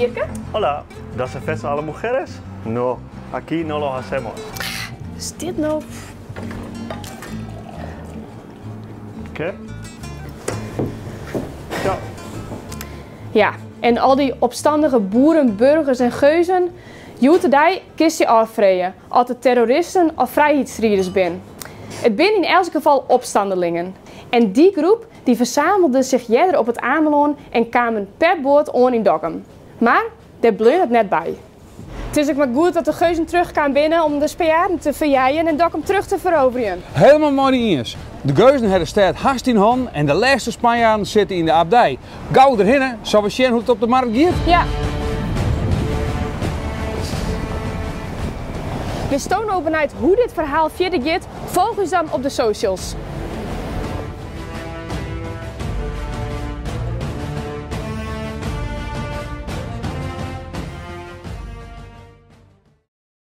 bierke? Hola, das cerveza a las mujeres? No, aquí no lo hacemos. Is dit no? Qué? Ciao. Ja, en al dy opstannige boeren, burgers en geuzen, hjoed-de-dei kinst dy ôffreegje oft it terroristen of frijheidsstriders bin. It bin yn elts gefal opstannelingen. En dy groep dy fersamelde sich earder op It Amelân en kamen per boat oan yn Dokkum. Mar dêr bleaun it net by. It is ek mar goed dat de geuzen terugkaam binne om de Spanjaarden te ferjeien en Dokkum terug te feroverjen. Helemaal mei dy iens. De geuzen ha de stêd hast yn hannen en de lêste Spanjaarden sitte yn de abdij. Gau derhinne, sille we sjen hoe't it op de markt giet? Ja. Bisto no benijd hoe dit ferhaal fierder giet? Folch ús dan op de socials.